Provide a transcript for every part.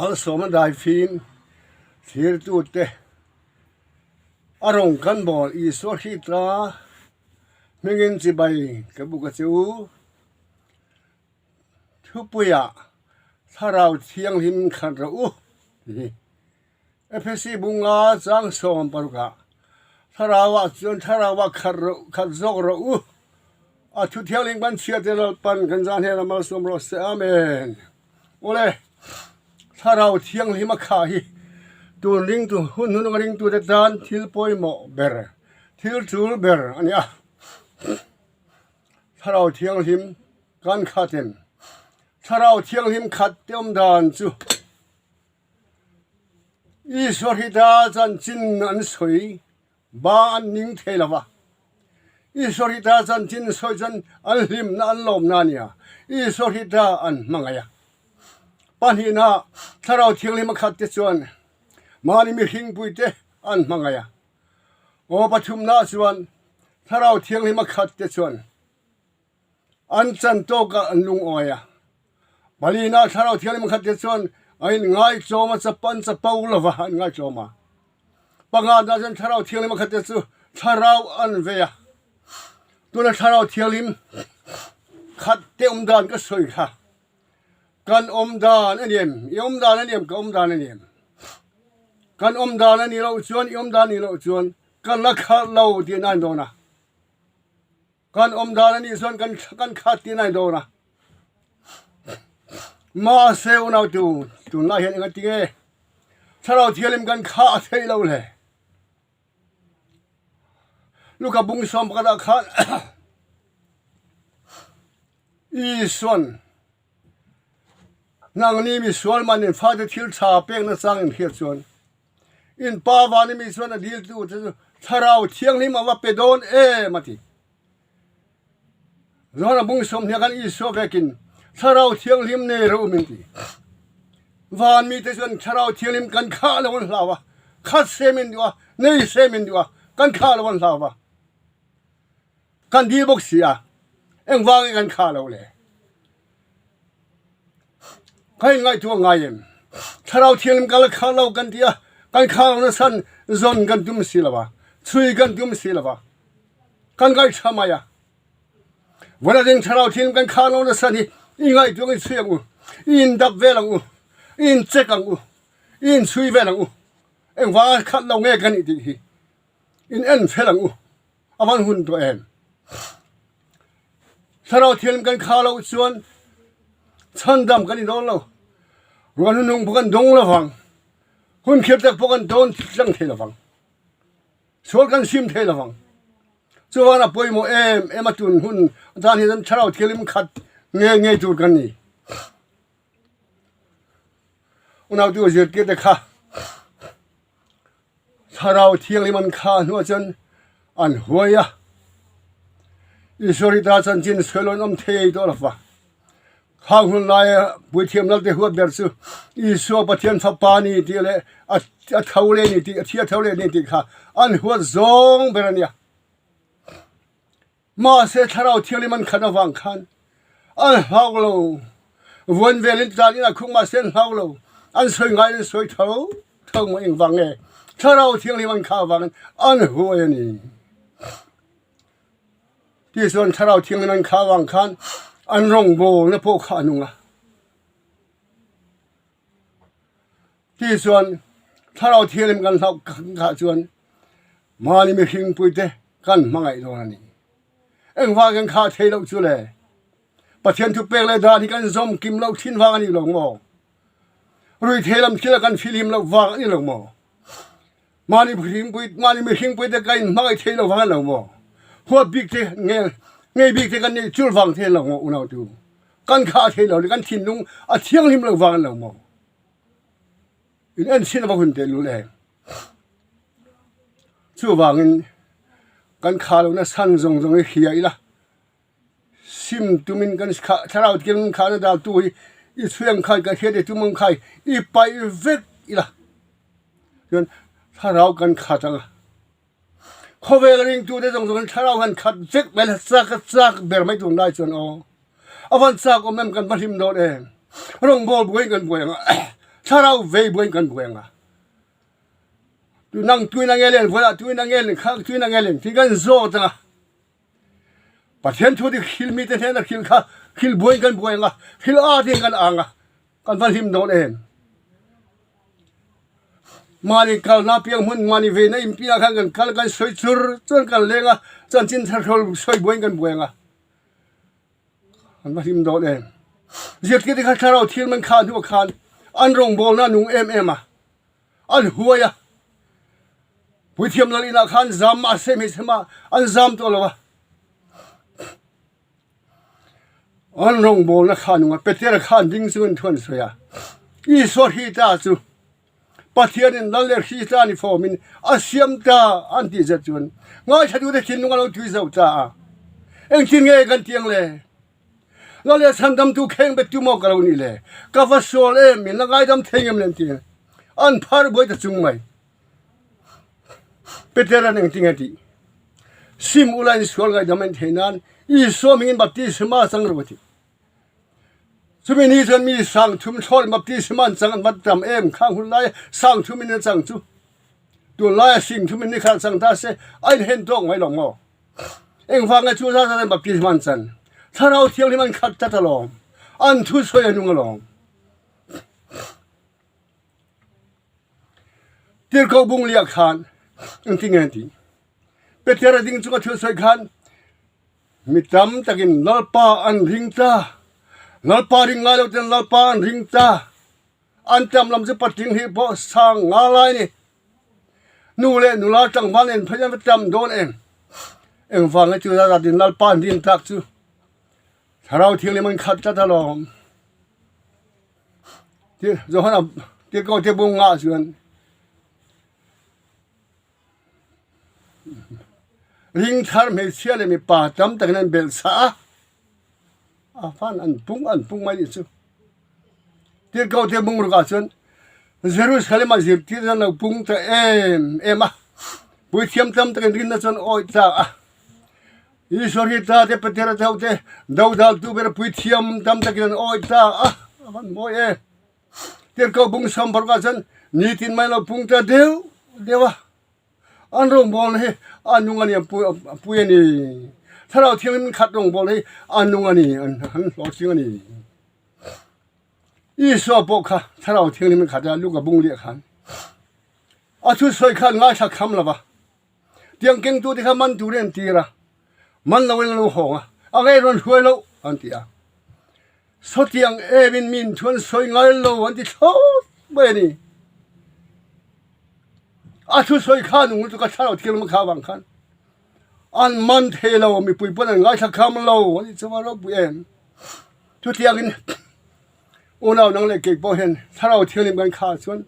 Malsawma daifim thlirtute a rawn kan bawl Isua Hrita hmingin chibai ka buk a che u. Thupuiah Thlarau Thianghlim khat rawh u ti hi. Ephesi bunga chang 16 ah Thlarauah chuan Thlarauah khat rawh khat zawk rawh u. A thu thianghlim kan chhiat te Lalpan kan zan hian a malsawm rawh se. Amen. Awle, Thlarau Thianghlim a khah hi tun ringtu hun hnung a ringtute tan thil pawimawh ber, thil tul ber a ni a. Thlarau Thianghlim kan khat em? Thlarau Thianghlim khat te awm dan chu Isua Hrita chanchin an sawi ba an ning thei lo va. Isua Hrita chanchin sawi chuan an hlimna an lawmna a nia, Isua Hrita an hmangaih a. Pahnihna, Thlarau Thianghlim a khat te chuan mahni mihringpuite an hmangaih a. Aw pathumna chuan Thlarau Thianghlim a khat te chuan An chan tawkah an lungawi a. Palina Thlarau Thianghlim khat te chuan a inngaihtlawm a, chap an chapo lo va, an inngaihtlawm a. Pangana chuan Thlarau Thianghlim khat te chu Thlarau an vei a. Tuna Thlarau Thianghlim khat te awm dan ka sawi kha. Kan awm dan a ni em? I awm dan a ni em? Ka awm dan a ni em? Kan awm dan a nih loh chuan, i awm dan a nih loh chuan kan la khalh lo tih a indawn a. Kan awm dan a nih chuan kan kan khat tih a dawn a. Mahse unau tu tunlai hian enga tinge Thlarau Thianghlim kan khah theih lo le. Luka bung sawm pakhatah khan Isuan nangni misual man in fate thil tha pekna chang in hriat chuan In pa van i mi chuan a diltu te chu Thlarau Thianghlim a va pe dawn em a ti. Johana bung 20 khan Isua vekin Thlarau Thianghlim nei rawh u min ti. Van mite chuan Thlarau Thianghlim kan khah lo an hlau a, khat se min duh a, nei se min duh a, kan khah lo an hlau a. Kan dil bawk si a, engvangin kan khah lo le? Ka inngaihtuah ngai em? Thlarau Thianghlim ka la khah lo kan ti a, kan khah lo nasan zawn kan tum si lo a, chhui kan tum si lo a, kan ngaihṭha mai a. Vawlei ding Thlarau Thianghlim kan khah lo nasan hi i ngaihtuah in chhui ang u, i indap vel ang u, i incheck ang u, i inchhui vel ang u. Engvanga khat lo nge ka nih tih hi in en fel ang u. A van hun tawh em? Thlarau Thianghlim kan kha loh chuan chhandam kan ni dawn lo. Ruan hunhung pawh kan dawng lo vang. Hun khir tak pawh kan dawn tlang thei lo vang. Sual kan sim thei lo vang. Chuan a pawimawh em em a tun hun atan hian Thlarau Thianghlim khat ngei ngei tur kan ni. Unautu zirtirte kha Thlarau Thianghlim an khah hnuah chuan an huai a, Israelita chanchin sawi lo an awm thei tawh lo va. Khang hun laia Puithiam Lalte huat ber chu Isua Pathian Fapa a ni tih leh a tho leh a ni tih, a thi a tho leh a ni tih kha an huat zawng ber a nia. Mahse Thlarau Thianghlim an khat avang khan an hlau lo. Vuan velin tlan in a khung mahse an hlau lo. An sawi ngaiin an sawi tho tho maw engvang nge Thlarau Thianghlim an khah avangin an huai a ni. Tichuan Thlarau Thianghlim an khah avang khan an rawngbawlna pawh kha a nung a. Tichuan Thlarau Thianghlim kan hlauh khah chuan Mahni mihringpuite kan hmangaih dawn a ni. Engvang kan khah thei loh chu le? Pathian thu pek leh dan hi kan zawm kim loh thin vang a ni lo maw? Ruithei lam thila kan fihlim loh vang a ni lo maw? Mahni mihringpui mahni mihringpuite kan inhmangaih thei lo vang a ni lo maw? Huat bik te nge ngei bik te kan neih chul vang thei lo maw unautu? Kan khah thei lo le kan thinlung a thianghlim lo vang a ni lo maw? In en chin a va hun tehlul em? Chuvangin kan khah lohna san zawng zawng hi hria ila, sim tumin kan thlarau thianghlim khahna daltu hi i chhui ang khai ka hriat i tum ang khai i paih vek ila chuan thlarau kan khat ang a. Khawvel a ringtute zawng zawng in thlarau han khat vek mai la chak a chak ber mai tun lai chuan aw a van chak awm em kan va hlim dawn em rawngbawl buaiin kan buai ang a. Thlarau vei buaiin kan buai ang a. Nang tuin a nge len vawilah tuin a nge len kha tuin a nge len tih kan zawt ang a. Pathian thu dik hrilh mite hnena hrilh kha hrilh buaiin kan buai ang a, hrilh atin kan ang a, kan va hlim dawn em? Mahni kalna piang hmun, mahni veina inpiah khan kan kal kan sawi chur chuan kan leng a, chanchin thar hrawl sawi buaiin kan buai ang a, kan va hlim dawn em? Zirtirte kha thlarau thil man kha hnuah khan an rawngbawlna a nung em em a. An huai a, Puithiam lal inah khan zam mahse hmeichhe mah an zam tawh lo a. An rawngbawlna kha nung a, Petera khan ding chungin thu an sawi a, Isua Hrita chu Pathianin lal leh Hrita ni fawmin a siam ta an tih zet chuan ngaithlatute thinlung a lo tui zo ta a. Engtin nge kan tiang le? Lal leh chhandamtu kheng bet tu maw ka lo nih le? Ka va sual em, min la ngaidam thei ngem le an ti. An phar buai ta chung mai. Peter-a'n engtin nge tih? Sim ula in sual ngaidam en thei nan Isua hmingin baptisma chang rawh a ti. Chumi ni chuan mi sangthum thlawt baptisma an chang an va tam em khang hun laia sangthum in a chang chu tunlaia singthum in ni kha chang ta se a inhen tawk mai lo maw? Engvang nge chu zat zat an baptisma an chan? Thlarau Thianghlim an khat tlat alawm. An thusawi a nung alawm. Tirhkoh bung liah khan engtin nge an tih? Peter a ding chunga thil sawi khan mi tam takin Lalpa an ring ta. Lalpa ring ngai lo ten Lalpa an ring ta. An tam lam chu patling hi pawh sang nga lai ni. Nu leh nula tlangval nen phei an va tam dawn em? Engvang nge chu zat zat in Lalpa an rin tak chu Thlarau Thianghlim an khat tlat alawm. Johana Tirhkoh te bung ngah chuan ring thar hmeichhia leh mipa tam takin an belh chah a. A fan an pung an pung mai nih chu. Tirhkoh te bung rukah chuan Jerusalem ah zirtir an lo pung ta em em a. Puithiam tam takin rinna chuan awih ta a. Isua Hrita te Petera te ho te dodaltu ber puithiam tam takin an awih ta a. A van mawi e. Tirhkoh bung sam parukah chuan nitin mai lo pung ta deuh deuh a. An rawngbawlna hi a nung a ni, a pui a ni. Thlarau Thianghlim khat rawngbawlna hi a nung a ni, an hlawhtling a ni. Isua pawh kha Thlarau Thianghlim khat a Luka bung liah khan a thusawi khan ngaithla kham lo va, tiang kengtute kha man turin an tir a, man loin an lo hawng a, a ngei rawn hruai loh an ti a. Sawtiang emin min thu an sawi ngai lo an ti thlawt mai a ni. A thusawi kha nung lutuk a thlarau thianghlim kha avang khan an man thei lo, mipui pawn an ngaithla kham lo a nih chuan ropui em. Chutiangin unau nang leh kei pawh hian thlarau thianghlim kan khah chuan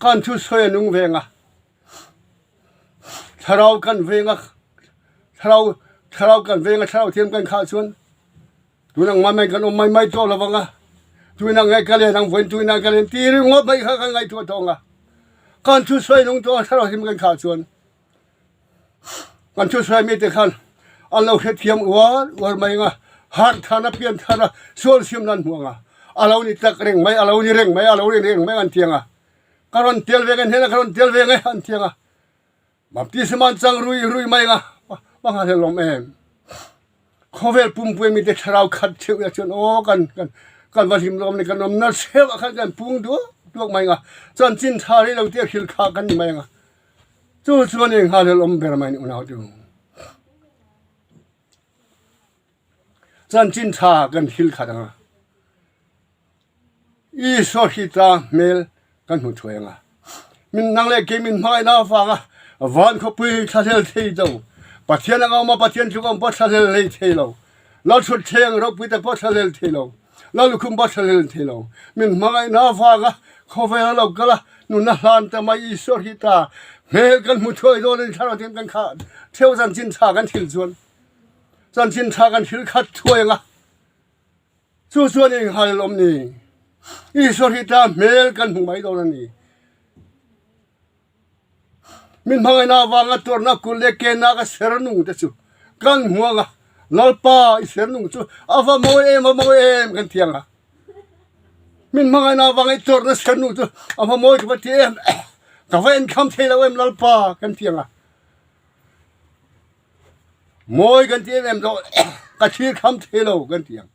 kan thusawi a nung veng a, thlarau kan veng a, thlarau thlarau kan veng a thlarau thianghlim kan khah chuan Tun ang mai mai kan awm mai mai tawh lo vang a, tuin ang nge ka len ang vawiin tuin ang ka len ti ringawt mai kha kan ngaihtuah tawh ang a. Kan thusawi nung tawh a thlarau hlim kan khah chuan kan thusawi mite khan an lo hrethiam uar uar mai ang a, harh thar a pian thar a sual siam nan hmu ang a, a lo ni tak reng mai, a lo ni reng mai, a lo ni reng mai an ti ang a, ka rawn tel ve nge hnenah ka rawn tel ve nge an ti ang a. Baptisma an chang rui rui mai anga va nghahhlel awm em? Khawvel pumpui mite thlarau khat theuh ila chuan aw kan kan kan va hlim lawm ni kan awm na theuh ah khan kan pung duak duak mai anga chanchin tha rei lo te hrilh kha kan ni mai anga chu chuan eng nghahhlel awm ber mai ni unau chu. Chanchin tha kan hrilh khat anga. Isua Hrita hmel kan hmu thuai ang a, min nang leh kei min hmangaihna avanga van khawpui thlahlel thei lo, Pathian anga awm a Pathian tluk awm pawh thlahlel hlei thei lo, Lalthutthleng ropui tak pawh thlahlel thei lo, Lallukhum pawh thlahlel thei lo, min hmangaihna avanga khawvel a lo kal a, nunna hlan ta mai Isua Hrita hmel kan hmu thuai dawn a ni thlarau ten kan khah theu chanchin tha kan thil chuan chanchin tha kan thil khat thuai ang a. Chu chuan inghal awm ni. Isua hi ta hmel kan hmu mai dawn a ni. Min hmangaihna avanga tuarna kut leh kenna ka ser nung te chu kan hmu ang a, Lalpa i ser nung chu a va mawi em a mawi em kan ti ang a. Min hmangaihna avanga i tawrhna sanu chu a va mawi ka va ti em? Ka va enkham thei lo em Lalpa kan ti ang a. Mawi kan ti em em zawh ka thil kham thei lo kan ti ang.